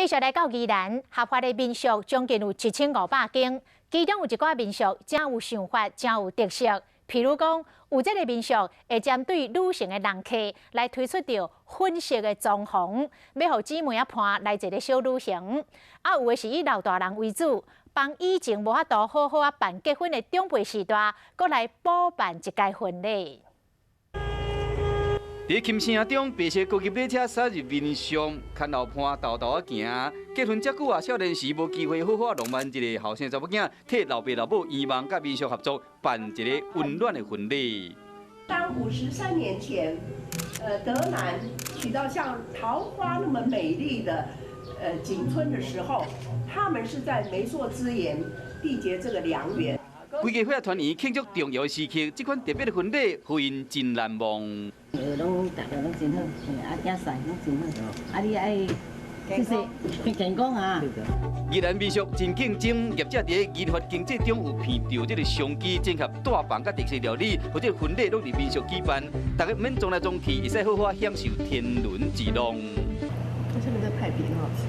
繼續來到宜蘭，合法的民宿將近有1500間，其中有一寡民宿誠有想法，誠有特色。譬如講，有這个民宿會針對女性的人客來推出著粉色的裝潢，欲予姊妹仔伴來一个小旅行。啊，有的是以老大人為主，幫以前無法度好好仔辦結婚的長輩時代，閣來補辦一屆婚禮。佇金城中，白色高級馬車駛入民宿，牽老伴沓沓仔行。結婚遮久啊，少年時無機會好好浪漫一下，後生查某囝替老爸老母圓夢，佮民宿合作辦一个溫暖的婚禮。當53年前，德蘭娶到像桃花那麼美麗的景春的時候，他們是在媒妁之言締結這個良緣。規家伙仔團圓慶祝重要的時刻，這款特別的婚禮，予𪜶真難忘。攏大家攏真好，啊，囝婿攏真好，啊，你愛謝謝健康啊。宜蘭民宿真競爭，業者佇研發經濟中有鼻著這个商機，整合大房佮特色料理，或者婚禮攏佇民宿舉辦，大家免撞來撞去，會使好好享受天倫之樂。這下面這派皮很好吃。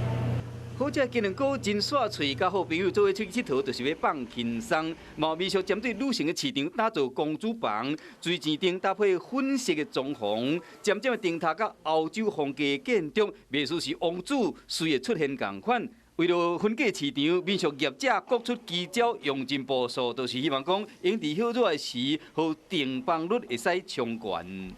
好食雞卵糕真煞喙，佮好朋友做伙出去𨑨迌，就是欲放輕鬆。嘛民宿針對女性的市場打造公主房，水錢燈搭配粉色的裝潢，尖尖的燈塔佮歐洲風格建築，袂輸是王子隨會出現仝款。為了分割市場，民宿業者各出奇招，用盡步數，就是希望講，用佇火熱的時，予訂房率會使衝懸。